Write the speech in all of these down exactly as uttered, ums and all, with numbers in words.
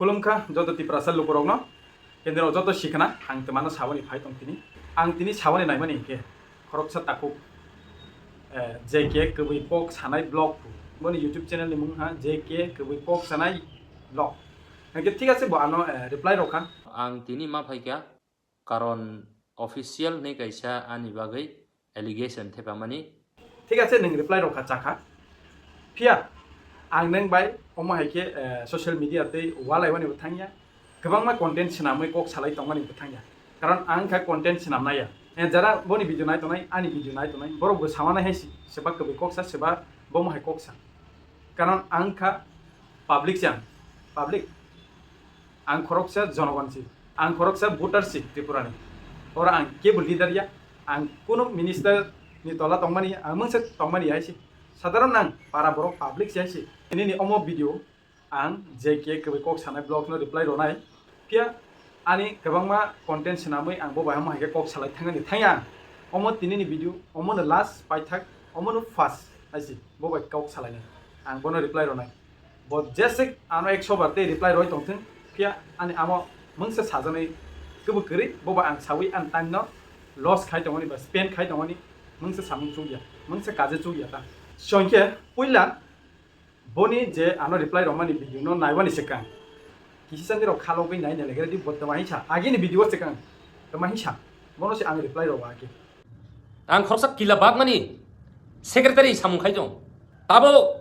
Khulumkha joto Tiprasa lukurokno, kendreo joto sikhna ang twmano saboni phai tong tini. Ang tini saboni naimani hinkhe khoroksa takhuk, eh, J K Kwbwi Kok Sanai Vlog, boni YouTube channel ni mung ha J K Kwbwi Kok Sanai Vlog. Hinkhe thik ase, bo ano, eh, reply rokha. Ang tini ma phaikha, karon official hinwi kaisa ani bagwi allegation thepamani. Thik ase, nwng reply rokha chakha. Phiya ang nwng bai omo hai khe, eh, social media tei walaiwani bo thangya. Kwbangma content swnamwi kok salai tongmani bo thangya. Karon ang kha content swnamnaya. Eh, jara boni video nai tongnai, ani video nai tongnai, borok bo samanai hai si, seba Kwbwi Kok sa, seba bomo hai kok sa. Karon ang kha public se ang, public. Ang khoroksa jonogon si, ang khoroksa voter si Tripura ni. Oro ang kebo leader ya, ang kunu minister ni tola tongmani, ang mungsa tongmani ya si. Sadharon ang para borok public si hai si. Nini omo video ang J K Kwbwi Kok Sanai Vlog no reply ronai. Phiya ani kwbangma content swnamwi ang bo bai omo hai khe kok salai thangani thangya ang. Omo tini ni video, omo no last paithak, omo no first hai si, bo bai kok salainai. Ang bono reply ronai. Bo jesik ano ekso bar tei reply roi tongthung, phiya ani amo mungsa sajaknai kebo kwrwi, bo ba ang sawi ani time no loss khai tongoni ba spend khai tongoni, mungsa samung chukya, mungsa kaje chukya ta. Chwng khe puila boni je ano reply romani video no naiwani swkang kisi sandi rok khalogwi nai nai legre di, bo twma hinsa agini video swkang twma hinsa, bono se ang reply roba age. Ang khoroksa kila bagmani secretary samung khai tong. Tabo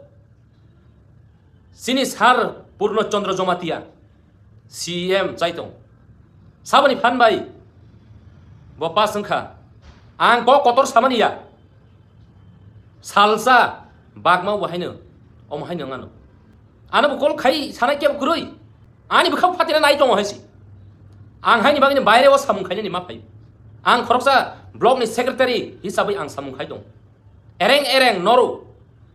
chini sir Purno Chandra Jamatia C M chai tong. Saboni phan bai bo pass wngkha. Ang kok kotor samani ya. Salsa bagma bo haino, omo haino wngano. Ano bo call khai sanai kebo kwrwi. Ani bwkhao phatina nai tongo hai si. Ang haini bagwino baire o samung khainani ma phai. Ang khoroksa block ni secretary hisabwi ang samung khai tong. Ereng ereng noro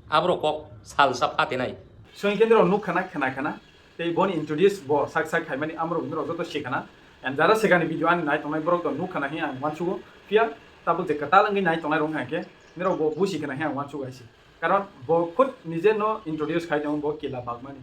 aboro kok salsa phatinai. Songkendro nuk khana khana khana. Tei boni introduce bo sak sak khaimani amrok nirok joto sikhana. And jara sekani video ani nai tongnai borok to nuk khana hi ang wansugo. Phiya tabuk je kwtal wngwi nai tongnai rok hwnkhe nirok bo busi khana hi ang wansugo hai si. Karon bo khud nije no introduce khai tongo bo kila bagmani.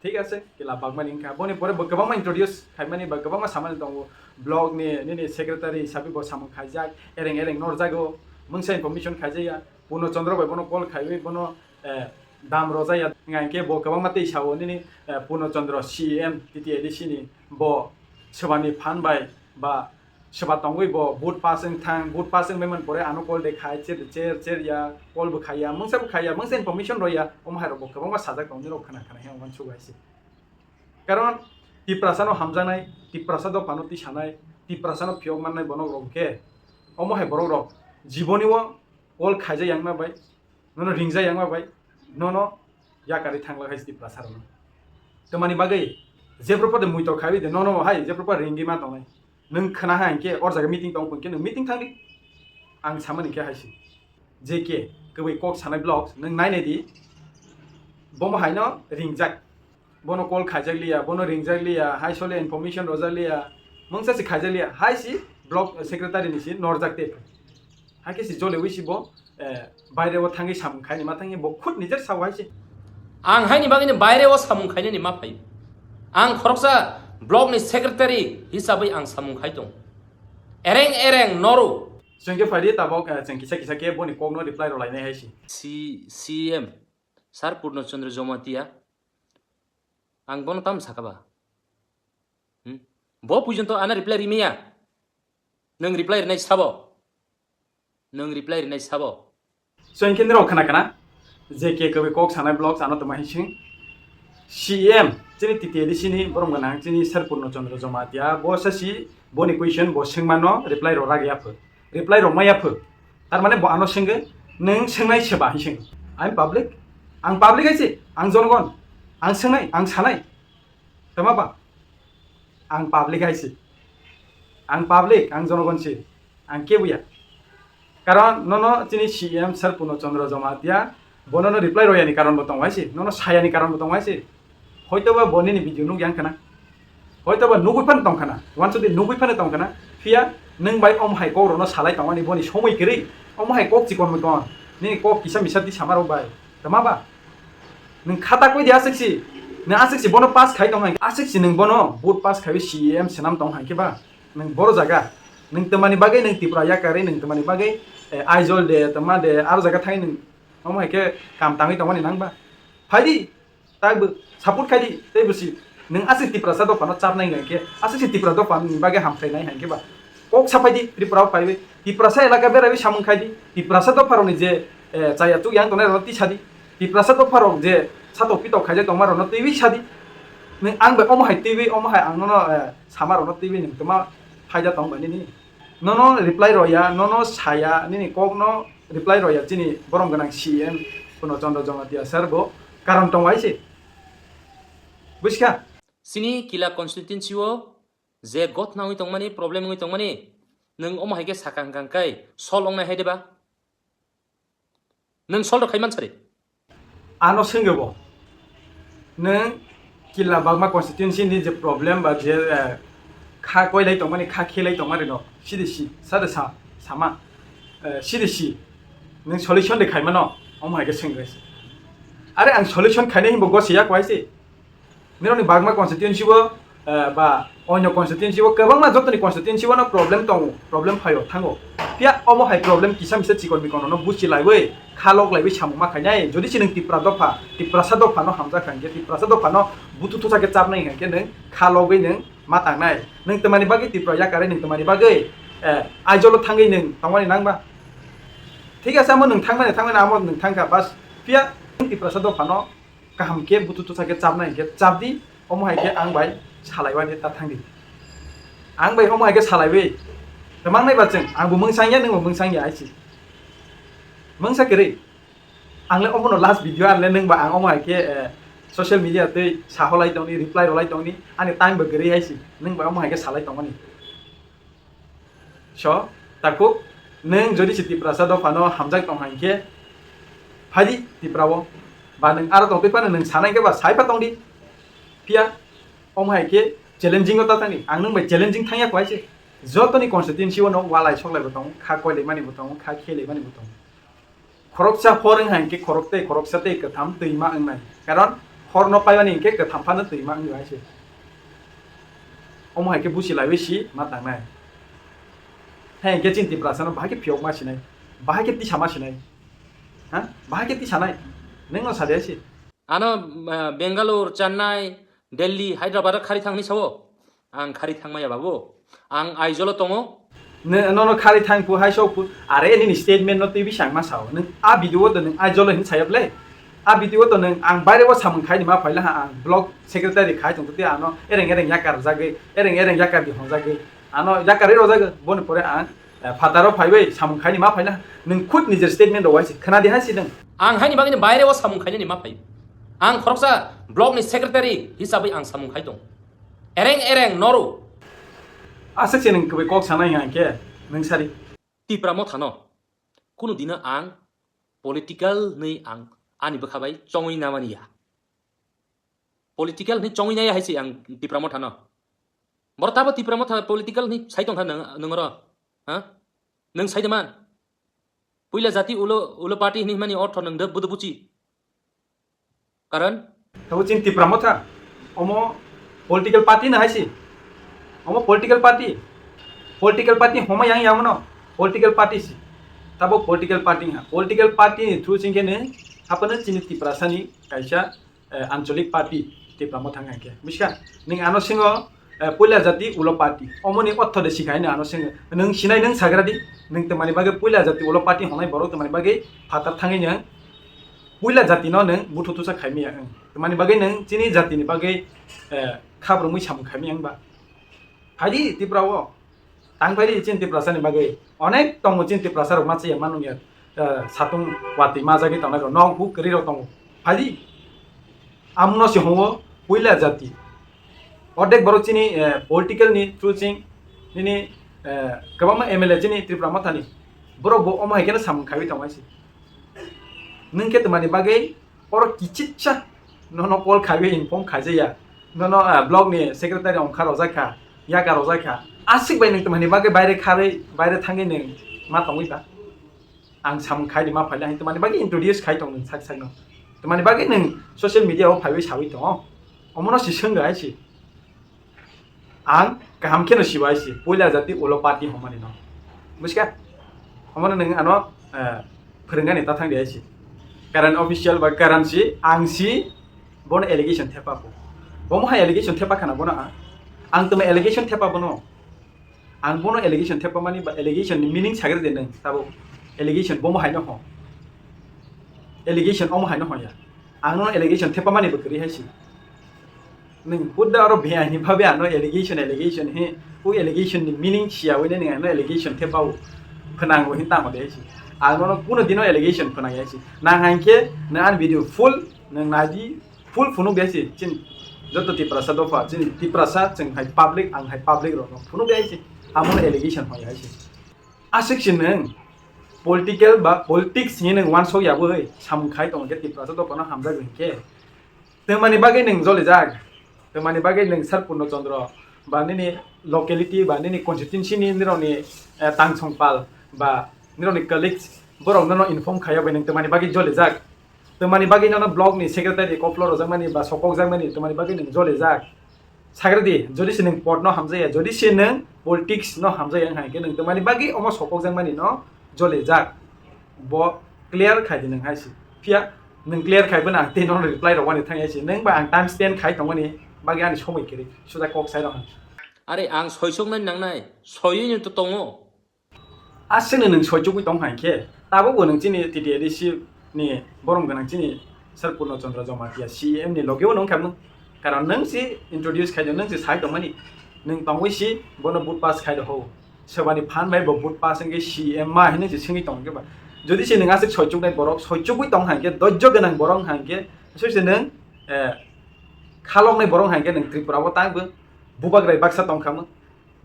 Thik ase, kila bagmani wngkha. Boni pore bo kwbangma introduce khaimani ba kwbangma samani tongo. Block ni, nini secretary hisabe bo samung khaijak, ereng ereng norjago, mungsa information khaijakya. Purno Chandra bai bono call khaiwi bono, eh, dam rojaya. Wngkha hwnkhe bo kwbangma tei sao nini, eh, Purno Chandra C M T T A D C ni bo swbani phan bai ba Swba tongwi bo vote pass wng thang, vote pass wng maiman pore ano call de khai, cher de cher, cher ya, call bo khai ya, mungsa bo khai ya, mungsa information rw ya, omo hai rok bo kwbangma sajak tong nirok khna khna he omo sugo hai se. Karon Tiprasa no hamjaknai, Tiprasa dophano tisanai, Tiprasa no phiyok mannai bono rok khe, omo hai borok rok jiboni o call khaijak yang ma bai, nono ringjak yang ma bai, nono yakarwi thangla hai se Tiprasa rok no. Tamani bagwi jephru pore muitor khaiwi de, nono hai jephru pore ringwi ma tongnai. Nwng khna ha hinkhe or jaga meeting tong phun khe nwng meeting thangdi. Ang samani khe hai se. J K, kwbwi kok sanai vlogs nwng nai nai di. Bomo haino ringjak. Bono call khaijak liya, bono ringjak liya, hai sole information rojak liya. Mungsa se khaijak liya, hai si block secretary ni si norjak te. Hai khe si jole wi si bo, eh, baire o thangwi samung khaini ma thangwi bo khud nijer sao hai se. Ang haini bagwino baire o samung khainani ma phai. Ang khoroksa block ni secretary hisabwi ang samung khai tong. Ereng ereng noro. Chwng khe phai di tabok, eh, chwng kisa kisa khe boni kok no reply rw lainai hai se. C-, C M, Sir Purno Chandra Jamatia. Ang bono tam saka ba? Hmm? Bo pujon to ana reply rimaya. Nwng reply rinai sabo. Nwng reply rinai sabo. So, hinkhe nirok khna khna, J K kwbwi kok sanai vlogs ano tongma hising. C M, chini T T A D C ni borom gwnang, chini Sir Purno Chandra Jamatia, bo sasi, boni question, bo swngmano reply rw ragya pho. Reply rw maya pho. Tar mane bo ano swngwi, nwng swngnai seba, hising. I'm public. Ang public hai se, ang jonogon. Ang swngnai, ang sanai. Tama ba? Ang public hai se. Ang public, ang jonogon se. Ang kebuya. Karon nono chini C M Sir Purno Chandra Jamatia, bono no reply royani karon bo tong hai se. Nono sayani karon bo tong hai se. Hoito ba bo nini video nuk yang khna. Hoito ba nugui phan tong khna. Wansudi nugui phan tong khna. Phiya nwng bai om hai kok rono salai tongmani boni somoi kwrwi. Om hai kok chikon mukon. Nini kok kisa misa di samaro bai. Tama ba? Nwng khata koi dia siksi. Nwng aswk si bono pass khai tong hai, aswk si nwng bono vote pass khaiwi C E M swnam tong hai khe ba? Nwng boro jaga, nwng twmani bagwi nwng Tripura yakarwi, nwng twmani bagwi, eh, Aizawl de, twma de, aro jaga thangwi nwng omo hai khe kam tangwi tongmani nang ba? Phai di, tak bo support khai di, tei bo si nwng aswk Tiprasa dophano chapnai hai khe, aswk si Tipra dophani bagwi hamkhainai hai khe ba? Kok sapai di, Tripura o phaiwi, Tiprasa elaka beraiwi samung khai di, Tiprasa dopharokni je, eh, chaya chuk yang tongnai rokno tisa di, Tiprasa dopharok je satok pitok khaijak tongma rokno twiwi sa di. Nwng ang bai omo hai twiwi, omo hai ang nono, eh, sama rokno twiwi nwng twma phaida tong bai nini. Nono reply roya, nono saya, nini kokno reply roya chini borom gwnang C E M Purno Chandra Jamatia sir bo karon tong hai se. Buskha? Chini Kila constituency o je gotna wngwi tongmani, problem wngwi tongmani, nwng omo hai khe sakang kang kai sol wngnai hai de ba? Nwng sol rok khai man sari? Ano swngwi bo. Nwng Kila Bagma constituency ni je problem ba je, eh, kha koilai tongmani, kha khelai tongmani no, sidi si, sade sa, sama, eh, sidi si. Nwng solution de khai mano, omo hai khe swngwi se. Are ang solution khainai hinbo gosi yak wai se. Nirokni Bagma constituency o, eh, ba onyo constituency o kwbangma jotoni constituency o no problem tongo, problem phaio thango. Phiya omo hai problem kisa misa chikon mikon no buchi laiwi, kha lok laiwi samung ma khainai. Jodi se nwng Tipra dopha, Tiprasa dopha no hamjak kha hinkhe, Tiprasa dopha no buthu thusa khe chapnai hinkhe nwng kha logwi nwng ma tangnai. Nwng twmani bagwi Tipra yakarwi nwng twmani bagwi, eh, Aizawl o thangwi nwng tongmani nang ba? Thik ase, amo nwng thangmani, thangmani amo nwng thangkha, bas. Phiya nwng Tiprasa dopha no kaham khe buthu thusa khe chapnai hinkhe chapdi, omo hai khe ang bai salaiwani ta thangdi. Ang bai omo hai khe salaiwi tongmangnai ba chwng, angbo mungsang ya, nwngbo mungsang ya hai se. Mungsa kwrwi. Ang le omono last video, ang le nwng ba ang omo hai khe, eh, social media tei saholai tongni, reply rolai tongni, ani time bo kwrwi hai se, nwng ba omo hai khe salai tongmani. So, takhuk, nwng jodi se Tiprasa dophano hamjak tong hai khe, phai di Tripura o. Ba nwng aro tong twi phano nwng sanai khe ba sai pha tong di. Phiya, omo hai khe challenging o ta thang di. Ang nwng bai challenging thang ya kho hai se. Jotoni constituency o no walai soklai bo tongo, kha koilai mani bo tongo, kha khelai mani bo tongo. Khoroksa hor wng hai khe khorok tei khoroksa tei kwtham twima wngnai. Karon horno paimani hinkhe kwtham phano twima wngwi hai se. Omo hai khe buchi laiwi si ma tangnai. Hai hinkhe chini Tiprasa no bahai khe phiyok ma sinai, bahai khe tisa ma sinai, ha? Bahai khe tisa nai, nwng no sa de se. Ano, ah, Bangalore, Chennai, Delhi, Hyderabad o khari thangni sao? Ang khari thangmaya babu. Ang Aizawl o tongo. Nw-, nono khari thang phu, hai sok phu. Are nini statement no twi bisang ma sao. Nwng a video o to nwng Aizawl o hin sayap le. A video o to nwng ang baire o samung khai ni ma phaila ha, ang block secretary khai tong twi ano ereng ereng yakar jagwi, ereng ereng yakar di honjagwi. Ano yakar ri rojagwi. Boni pore ang, eh, phataro phaiwi samung khai ni ma phaila. Nwng khud nijer statement rok wai se khna di hai si nwng. Ang haini bagwi ni baire o samung khai ni ma phai. Ang khoroksa block ni secretary hisabwi ang samung khai tong. Ereng ereng noru. Aswk se nwng kwbai kok sanai hwnkhe nwng sari. Tipra Motha no kunu dino ang political ni ang ani bwkha bai chongwi namani ya. Political ni chongwi nai hai se ang Tipra Motha no. Boro tabo Tipra Motha political ni sai tong kha nwng, nwng oro? Ha? Nwng sai de man? Puila jati ulo, ulo party hinwi himani ortho nwng de budo buchi. Karon? Tabo chini Tipra Motha, omo political party na hai se. Omo political party. Political party homa yang yang mano. Political party se. Tabo political party ha. Political party ni through sing khe ne hapano chini Tiprasa ni kaisa, eh, anchalik party Tipra Motha wngkha khe. Buskha? Ning ano singo, eh, puila jati ulo party. Omoni ortho de sikha hino ano singo. Nwng sinai nwng sagra di. Nwng twmani bagwi puila jati ulo party honai borok twmani bagwi phatar thangwi nwng puila jati no nwng buthu tusa khaimaya wng. Twmani bagwi nwng chini jati ni bagwi, eh, khabrumwi samung khaimaya wng ba. Phaidi Tripura o. Tang phaidi chini Tiprasa ni bagwi. Onek tongo chini Tiprasa rok ma chaya manu ya. Eh, satung watwi ma jagwi tongnai rok. Nok huk kwrwi rok tongo. Phaidi. Amno se hongo puila jati. Ordek borok chini, eh, political ni through ching nini, eh, kwbangma M L A chini Tripura Motha ni. Borok bo omo hai kheno samung khaiwi tongmai se. Nwng khe twmani bagwi oro kichitsa nono call khaiwi inform khaijaya. Nono, ah, block ni secretary ongkha rojak kha, yaka rojak kha. Aswk bai nwng twmani bagwi baire kharwi, baire thangwi nwng ma tongwi ba? Ang samung khai di ma phaila, hai twmani bagwi introduce khai tong nwng sak sakno. Twmani bagwi nwng social media o phaiwi sawi tongo. Omono si swngga hai si. Ang kaham kheno sibai si, puila jati ulo party hwnmani no. Bujiska? Omono nwng ano, eh, phwrwngani ta thang di hai si. Karan official ba karan si, ang si, bono allegation thepa po. Bomo hai allegation thepa khana bono ang. Ang tamo allegation thepa bono. Ang bono allegation thepa mani ba allegation ni meaning sagre de nwng tabo. Allegation bomo hai no ho. Allegation omo hai no ho ya. Ang no allegation thepa mani bo kwrwi hai si. Nwng buddha oro biyani babe ano allegation, allegation he, o allegation ni meaning siya wene nwng ano allegation thepao. Phnang bo hin tamo de si. Ang no kuno dino allegation phnang ya si. Nang hangke na an video full nwng nadi full phunuk de si. Chin joto Tiprasa dopha, chin Tiprasa chwng hai public, ang hai public rok no phunuk de si. Amo allegation hoi hai si. Aswk si nwng political ba politics ni nwng wansok ya bo hai samung khai tong ke Tiprasa dopha no hamjak hingke. Twmani bagwi nwng jolijak, twmani bagwi nwng Sir Purno Chandra ba nini locality ba nini constituency ni nirokni, eh, tangsongpal ba nirokni colleagues borok nono inform khaiya bai nwng twmani bagwi jolijak, twmani bagwi nono block ni secretary koklo rojakmani ba sokokjakmani twmani bagwi nwng jolijak. Sagradi, jodi se nwng pod no hamjaya, jodi se nwng politics no hamjaya wng hai khe nwng twmani bagwi omo sokokjakmani no jolijak. Bo clear khai di nwng hai se. Phiya nwng clear khai bwna ang tei nono reply rok wani thang ya se. Nwng ba ang time spend khai tongmani bagwi ani somoi kwrwi. Suda kok sai rok ang. Are ang soisoknai nangnai, soywi no to tongo. Aswkno nwng soichugwi tong hai khe, tabukbo nwng chini T T A D C ni borom gwnang chini Sir Purno Chandra Jamatia C E M ni logeo nwng khamung. Karon nwng si introduce khai nwng si sai tongmani. Nwng tongwi si bono vote pass khai ho. Sebani phan bai bo vote pass wngkhe C E M ma hinwi si swngwi tong khe ba. Jodi se nwng aswk soichuknai borok, soichugwi tong hai khe, dojjo gwnang borok hai khe, aswk se nwng, eh, khaloknai borok hai khe nwng Tripura o tangbo bubagra baksa tong khamung.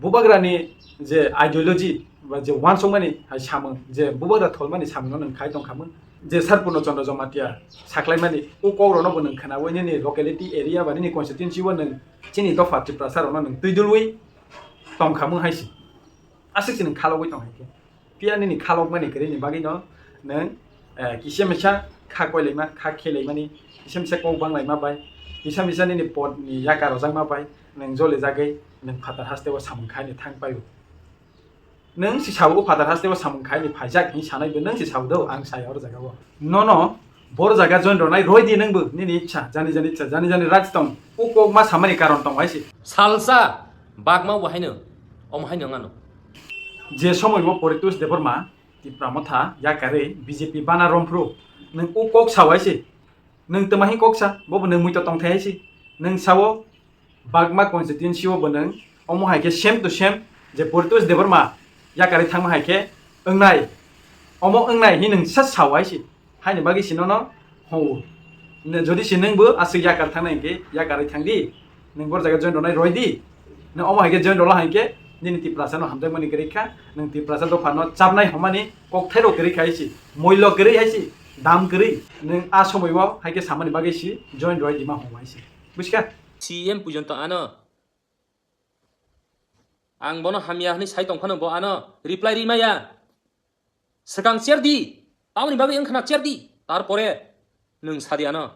Bubagrani je ideology ba je wansukmani hai samung, je bubagra tholmani samungno nwng khai tongkhamung, je Sir Purno Chandra Jamatia saklaimani, o kokrokno bo nwng khwnawi nini locality area ba nini constituency o nwng chini dopha Tiprasa rokno nwng twi dulwi tongkhamung hai se. Aswk se nwng khalogwi tong hai khe. Phiya nini khalokmani kwrwini bagwino nwng, eh, kisa misa kha koilaima, kha khelaimani, kisa misa kok banglaima bai, kisa misa nini podni yakar rojakma bai nwng jolijagwi nwng phatar hasteo samung khaini thang paio. Nwng si sao phatar hasteo samung khaini phaijak hinwi sanaibo nwng si sao do, ang sai oro jagao. Nono boro jaga join rwnai roi di nwngbo nini ichha, jani jani ichha, jani jani rights tong. O kok ma samani karon tong hai se. Salsa bagma bo haino, omo haino ngano. Je somoi bo Paritosh Debbarma Tipra Motha yakarwi B J P bana romphru. Nwng o kok sao hai se. Nwng twma hi kok sa, bobo nwng muito tongthai hai se. Nwng sao bagma constituency o bo nwng omo hai khe same to same je Paritosh Debbarma yakarwi thangma hai khe wngnai. Omo wngnai hi nwng sa sao hai se. Haini bagwi si nono hwngo. Ne, jodi se nwngbo aswk yakar thangnai hwnkhe yakarwi thang di. Nwng boro jaga join rwnai roi di. Nwng omo hai khe join rwla hai khe nini Tiprasa no hamjakmani kwrwi kha. Nwng Tiprasa dopha no chapnai hwnmani kokthai rok kwrwi kha hai se. Moilo kwrwi hai se. Dam kwrwi. Nwng a somoi o hai khe samani bagwi si join roi di ma hwngo hai se. Bujiska? C M pujonto ano. Ang bono hamya hwnwi sai tong phano bo ano reply ri maya. Swkang cher di, tamoni bagwi wngkhana cher di, tarpore nwng sadi ano.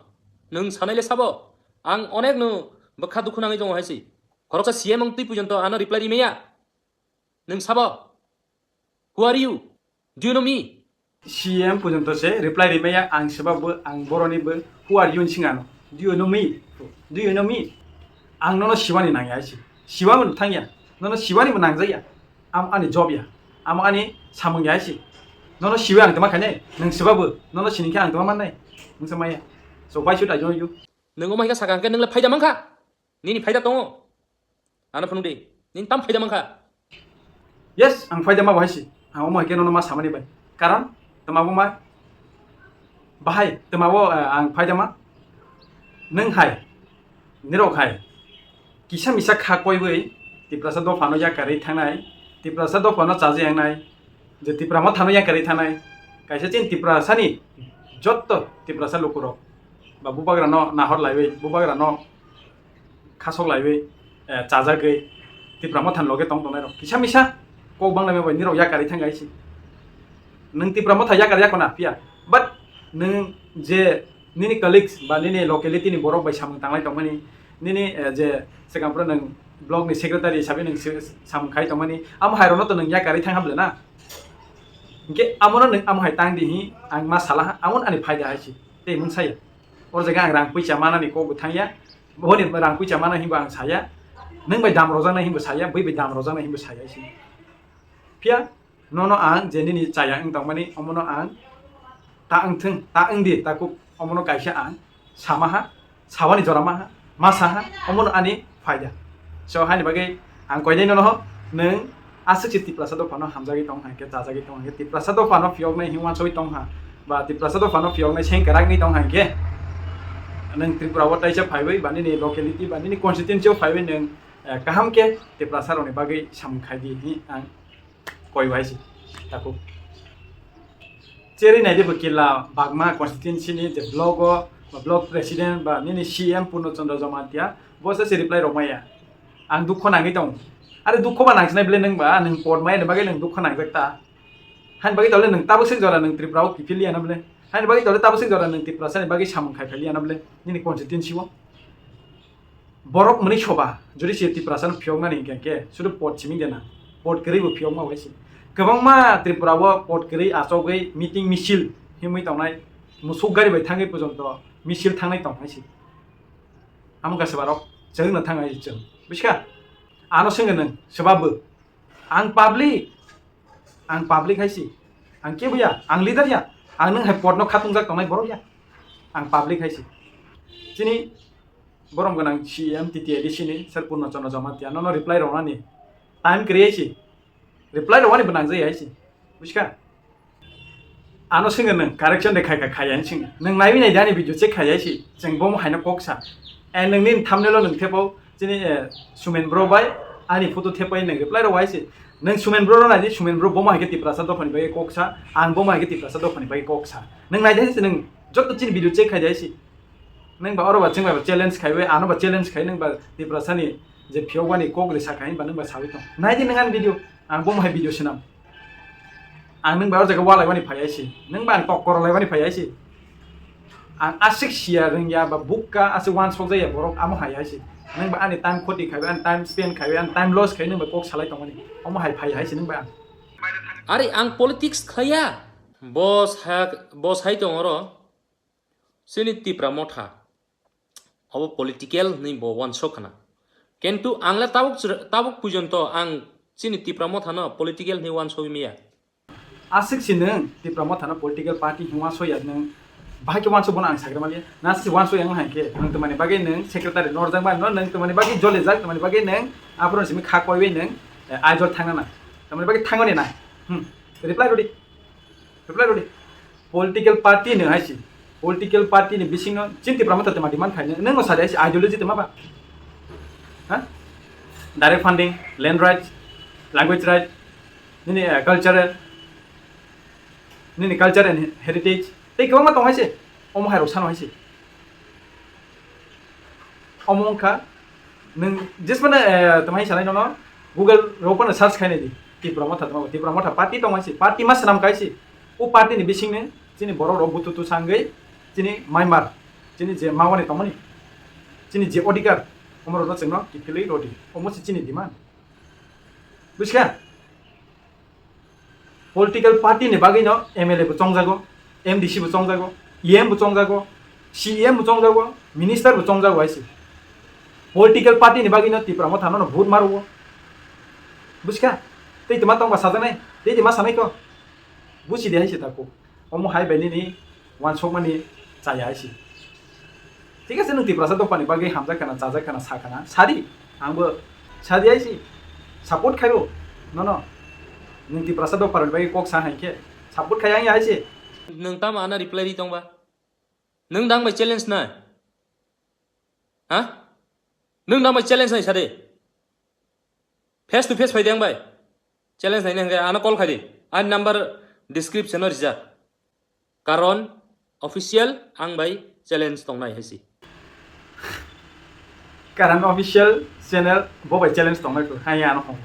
Nwng sanai le sabo, ang onek no bwkha dukhu nangwi tongo hai se. Khoroksa C M wng twi pujonto ano reply ri maya. Nwng sabo, who are you? Do you know me? C M pujonto se reply ri maya, ang seba bo, ang boroni bo, who are you hwnwi swng ano. Do you know me? Do you know me? Ang nono siwani nangya hai se. Siwani bo thangya. Nono siwani bo nangjakya. Am ani job ya. Am ani samung ya hai se. Nono siwi ang tama khainai. Nwng sebabo. Nono sini khe ang tama mannai. Nwng sa maya. So why should I join you? Nwng omo hai khe sakha hwnkhe nwng le phaida mankha. Nini phaida tongo. Ano phunuk di. Nini tam phaida mankha. Yes, ang phaida ma bahai se. Ang omo hai khe nono ma samani bai. Karon, tama bo ma bahai, tama bo, eh, ang phaida ma. Nwng hai, nirok hai. Kisa misa kha koiwi Tiprasa dophano yakarwi thangnai, Tiprasa dophano chaja yangnai, je Tipra Mothano yakarwi thangnai, kaisa chini Tiprasani jotto Tiprasa lukurok ba bubagrano nahor laiwi, bubagrano khasok laiwi, eh, chajagwi Tipra Mothani loge tong tongnai rok kisa misa kok banglaima bai nirok yakarwi thang hai se. Nwng Tipra Motha yakar yakona phiya, but nwng je nini colleagues ba nini locality ni borok bai samung tanglai tongmani, Nini, eh, je swkang phuru nwng block ni secretary hisabe nwng se-, samung khai tongmani, amo hai rokno to nwng yakarwi thang hamle na? Hinkhe amono nwng amo hai tang di hi ang ma sala ha, amo ani phaida hai si. Tei mung saya. Oro jaga ang rang puisa manani kok bo thang ya. Boni rang puisa mana hinbo ang saya. Nwng bai dam rojaknai hinbo saya, bui bai dam rojaknai hinbo saya si. Phiya nono ang je nini chaya wng tongmani, omono ang ta wng thung, ta wng di, ta kuk omono kaisa ang sama ha, sawani jora ma ha, ma sa ha, omono ani phaida. So, haini bagwi ang koinai nono ho, nwng aswk se Tiprasa dophano hamjagwi tong hai khe, chajagwi tong hai khe, Tiprasa dophano phiyoknai hinwi uansugwi tong ha, ba Tiprasa dophano phiyoknai sengkrak wngwi tong hai khe, nwng Tripura o taisa phaiwi, ba nini locality, ba nini constituency o phaiwi nwng, eh, kaham khe Tiprasa rokni bagwi samung khai di hinwi ang koi bai se, takhuk. Cherwi nai di bo kila bagma constituency ni je block o, ba block president ba nini C M Purno Chandra Jamatia, bo se reply rok maya. Ang dukho nangwi tongo. Are dukho ba nangsinai bele nwng ba, nwng pot maya ni bagwi nwng dukho nangjak ta. Haini bagwi tole nwng tabuk se jora nwng Tripura o kiphil ya na bele. Haini bagwi tole tabuk se jora nwng Tiprasa ni bagwi samung khai phai ya na bele. Nini constituency o. Borok mwnwi soba, jodi se Tiprasa no phiyoknani hinkhe, hinkhe sudu pot simi de na, pot kwrwi bo phiyokma bai se. Kwbangma Tripura o pot kwrwi achogwi meeting misil himwi tongnai, musuk gari bai thangwi pojonto misil thangnai tong hai se. Amo kha se barok chwng no thang hai se chwng. Buskha? Ano swngwi nwng, swba bo. Ang public, ang public hai se. Ang kebo ya, ang leader ya. Ang nwng hai pot no khatungjak tongnai borok ya. Ang public hai se. Chini borom gwnang C M T T A D C ni sir Purno Chandra Jamatia nono reply rwnani time kwrwi se, reply rwani bo nangjai hai se, buskha? Ano swngwi nwng correction de khai khai khai ani swngwi nwng naiwi nai de ani video check khai hai se, chwng bomo haino kok sa. And nwngni thumbnail o nwng thepo chini, eh, Sumen bro bai ani photo thepai nwng reply rw hai se. Nwng Sumen bro rw nai di, Sumen bro bomo hai khe Tiprasa dophani bagwi kok sa, ang bomo hai khe Tiprasa dophani bagwi kok sa. Nwng nai de hai se, nwng joto chini video check khai de hai se. Nwng ba oro ba chwng bai ba challenge khaiwi, ano ba challenge khai, nwng ba Tiprasa ni je phiyok bani kok risa khai ba nwng ba sawi tong. Nai di nwng ani video, ang bomo hai video swnam. Ang nwng ba oro jaga walai bani phai ai se. Nwng ba ang kok korolai bani phai ai se. Ang aswk siya rwngya ba bukka aswk wansok jaya borok amo hai ai se. Nwng ba ani time khoti khaiwi, ani time spend khaiwi, ani time loss khai nwng ba kok salai tongmani. Omo hai phai hai se nwng ba ang. Ari ang politics khaya. Boss ha, boss hai tong oro. Chini Tipra Motha, obo political hinwi bo uansuk khna. Kintu ang le tabuk chwra-, tabuk pujonto ang chini Tipra Motha no political hinwi uansugwi maya. Aswk si nwng Tipra Motha no political party hinwi uansuk ya nwng, bahai khe uansuk bono ang sagra maliya. Na si uansuk yang hai khe nwng twmani bagwi nwng secretary norjak ba no, nwng twmani bagwi jolijak, twmani bagwi nwng aphuru simi kha koiwi nwng, eh, Aizawl thangna na. Twmani bagwi thangmani na. Hmm. Reply rwdi. Reply rwdi. Political party no hai si. Political party ni bising no chini Tipra Motha twma demand khai. Nwng no sadi hai si ideology twma ba? Ha? Direct funding, land rights, language right, nini, eh, cultural, nini culture and heritage. Tei kwbangma tong hai si. Omo hai rok sano hai si. Omo wngkha nwng jesmano, eh, tongmani sanai nono Google rok phano search khainai di. Tipra Motha tongma, Tipra Motha party tongmani si, party ma swnam kai si. O party ni bisingni chini borok rok bututu sangwi chini maimar, chini je mawani tongmani, chini je odhikar, omo rokno chwngno kiphilwi rodi. Omo se chini demand. Bujiskha? Political party ni bagwi no M L A bo chongjago, M D C bo chongjago, E M bo chongjago, C E M bo chongjago, minister bo chongjago hai se. Political party ni bagwi no Tipra Motha no vote marugo. Bujiskha? Tei tma tongba sajaknai, tei tma sanai kho. Buji de hai se tako. Omo hai bai nini uansukmani chaya hai se. Thik ase, nwng Tiprasa dophani bagwi hamjak khana, chajak khana, sa khana, sadi. Angbo sadi hai se. Support khaio nono. Nwng Tiprasa dophani bagwi kok sa hai khe support khai ang ya hai se. Nwng tamo ano reply ri tongba? Nwng dang bai challenge nai? Ha? Nwng dang bai challenge nai sadi? Face to face phai di ang bai. Challenge naina hwnkhe ano call khai di. Ani number description o rijak. Karon official ang bai challenge tongnai hai se. Karon official channel bo bai challenge tongnai kho. Hai ano hong.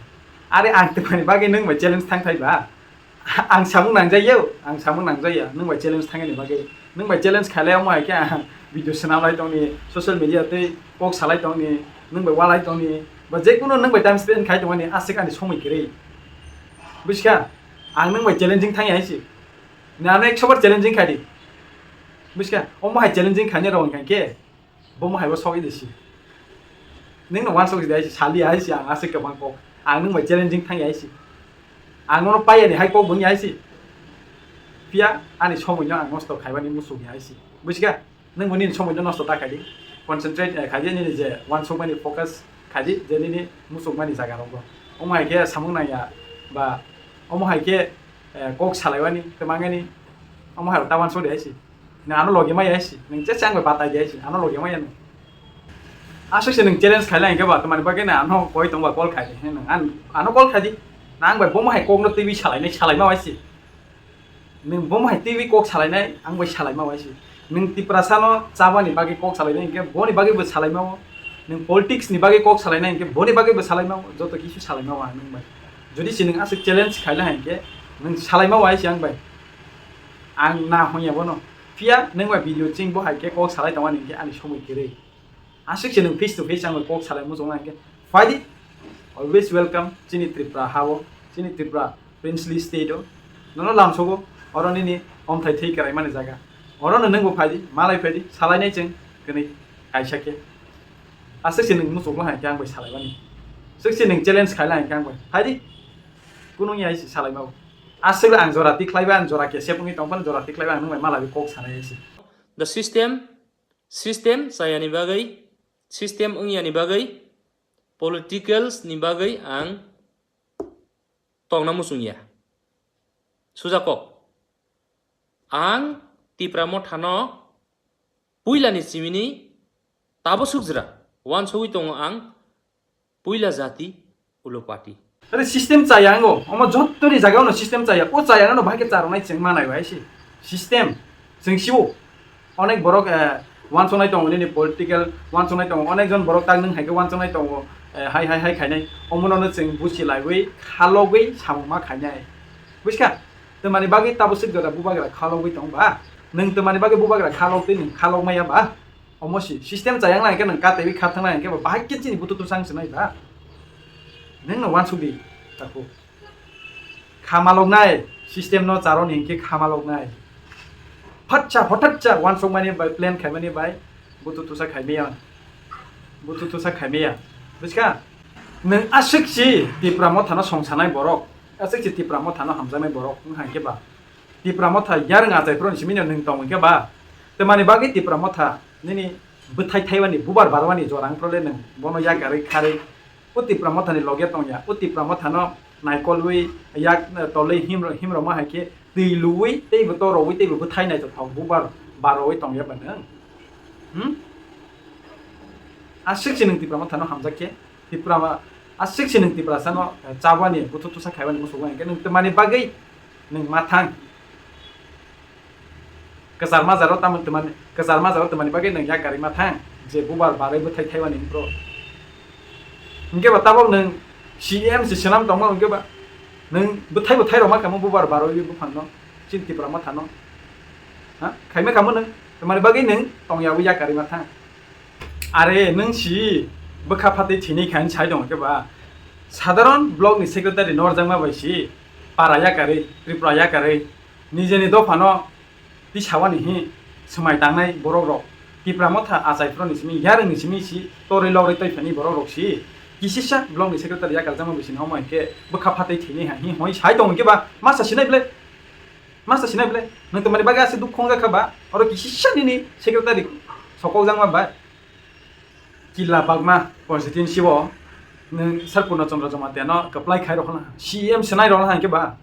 Are ang twmani bagwi nwng bai challenge thang thai ba? Ang samung nangjaya, ang samung nangjaya. Nwng bai challenge thangani bagwi. Nwng bai challenge khailai omo hai khe ang video swnam lai tongni, social media tei kok salai tongni, nwng bai walai tongni, ba je kunu nwng bai time spend khai tongmani aswk ani somoi kwrwi. Buskha, ang nwng bai challenging thangya hai se. Nwng ano ekso bar challenging khai di. Buskha, omo hai challenging khainai rw wngkha khe, bomo hai bo sogwi di si. Nwng no wansok di hai se, sali hai se, ang aswk kwbang kok. Ang nwng bai challenging thangya hai se. Ang nono paiya ni hai kok bo wngya hai se. Phiya ani somoi no ang nosto khaibani muchung ya hai se. Buskha? Nwng bo nini somoi no nosto ta khai di. Concentrate, eh, khai di nini je wansukmani focus khai di je nini muchungmani jaga rogo. Omo hai khe samung nangya ba omo hai khe, eh, kok salaiwani, kwmangani, omo hai rok ta wansuk di hai se. Nwng ano logi maya hai se. Nwng je chang bai batai di hai se. Ano logi maya nwng. Aswk se nwng challenge khailai hwnkhe ba, tamani bagwi nwng ano koi tongba call khai di. Nwng an-, ano call khai di. Nang bai bomo hai kok no twi salainai, salaima hai se. Nwng bomo hai twi kok salainai, ang bai salaima hai se. Nwng Tiprasa no chabani bagwi kok salainai hwnkhe boni bagwi bo salaima o. Nwng politics ni bagwi kok salainai hwnkhe boni bagwi bo salaima o. Joto kisu salaima o ang nwng bai. Jodi se nwng aswk challenge khailai hwnkhe nwng salaima hai se ang bai. Ang na hwnya bono. Phiya nwng bai video ching bo hai khe kok salai tongmani hwnkhe ani somoi kwrwi. Aswk se nwng face to face ang bai kok salai muchung nai hwnkhe phai di. Always welcome chini Tripura ha o, chini Tripura princely state o. Nono lamsogo, oro nini omthai thwi kwraimani jaga. Oro no nwng bo phai di, malai phai di, salainai chwng kwnwi kaisa khe. Aswk se nwng muchung nai hwnkhe ang bai salaimani. Aswk se nwng challenge khailai hwnkhe ang bai phai di. Kunu ya se salaima bo. Aswk ang jora tikhlaiba, ang jora kesep wngwi tongphano jora tikhlaiba ang nwng bai malai kok sanai se. The system, system chayani bagwi, system wngyani bagwi, politicals ni bagwi ang tongna muchung ya. Suja kok. Ang Tipra Motha no puila ni simini tabo sukjra wansugwi tongo ang puila jati ulo party. Are system chaya ango, omo jottoni jaga ono system chaya, o chaya no bahai khe charwnai chwng manai bai se. System, chwng sibo onek borok, eh, wansongnai tongo nini political, wansongnai tongo, onek jon borok tak nwng hai khe wansongnai tongo, eh, hai, hai, hai khainai, omo no chwng buchi laiwi, khalogwi samung ma khainai. Buskha? Twmani bagwi tabo swk jora bubagra khalogwi tong ba? Nwng twmani bagwi bubagra khalog twi nwng khalog maya ba? Omo si system chayang nai khe nwng kataiwi kha thang nai khe ba bahai khe chini butu tusang se nai ba? Nwng no wansuk di takhuk. Khamalok nai, system no charo ni hwnkhe khamalok nai. Phatcha, hothatcha wansuk mani bai, plan khai mani bai, butu tusa khai maya. Butu tusa khai maya. Buskha? Nwng aswk si Tipra Motha no songsanai borok. Aswk si Tipra Motha no hamjaknai borok wng hai khe ba? Tipra Motha yarwng achai phuru ni simi no nwng tong hwnkhe ba? Twmani bagwi Tipra Motha nini bwthai thaiwani bubar barwani jora wng phuru le nwng bono yakarwi kharwi o Tipra Motha ni loge tong ya. O Tipra Motha no naikolwi yak tolwi himro-, himroma hai khe twi luwi teibo torowi teibo bwthai naithothok bubar barwi tong ya ba nwng? Hmm? Aswk se nwng Tipra Motha no hamjak khe, Tipra ma-, aswk se nwng Tiprasa no, eh, chabani, buthu tusa khaibani musugo hwnkhe nwng twmani bagwi nwng ma thang. Kwchar majaro tamo twmani, kwchar majaro twmani bagwi nwng yakarwi ma thang, je bubar barwi bwthai thaiwani wngphru. Hwnkhe ba tabok nwng C M se swnam tongma hwnkhe ba nwng bwthai bwthai rwma kamo bubar barwi buphang no, chini Tipra Motha no. Ha? Khaima kamo nwng, twmani bagwi nwng tongyawi yakarwi ma thang. Are nwng si bwkha phatwi thwinwi kha hinwi sai tongo khe ba? Sadharon block ni secretary norjakma bai si para yakarwi, Tripura yakarwi, nijeni dophano tisawani hi swmai tangnai borok rok, Tipra Motha achai phuroni simi, yarwngni simi si torwi logri twi phani borok rok si kisisa block ni secretary yakarjakma bai sini omo hinkhe bwkha phatwi thwinwi ha hi hoi sai tongo khe ba? Masa sinai ble? Masa sinai ble? Nwng twmani bagwi aswk dukhu wngjak kha ba? Oro kisisa nini secretary sokokjakma bai? Killa Bagma constituency o nwng Sir Purno Chandra Jamatia no kwplai khai rok hwnna C M swnai rok hwnna hinkhe ba?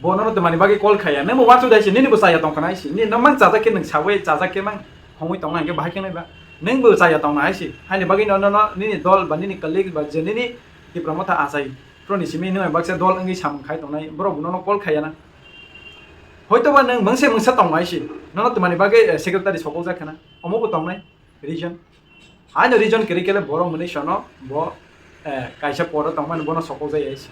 Bo nono twmani bagwi call khaiya? Nwng bo wansuk dai se, nini bo chaya tong khna se, nini no mang chajak khe nwng sawi chajak khe mang hongwi tong na hinkhe bahai khe nai ba? Nwng bo chaya tong na hai se, haini bagwi no, no, no, nini dol ba nini colleague ba je nini Tipra Motha achai phuroni simi nwng baksa dol wngwi samung khai tongnai, borok bo nono call khaiya na? Hoito ba nwng mungsa mungsa tong nai se, nono twmani bagwi, eh, secretary sokokjak khna, omo bo tongnai reason. Haino reason kwrwi khe le borok mwnwi sono bo, eh, kaisa poro tongmani bono sokokjak ya se.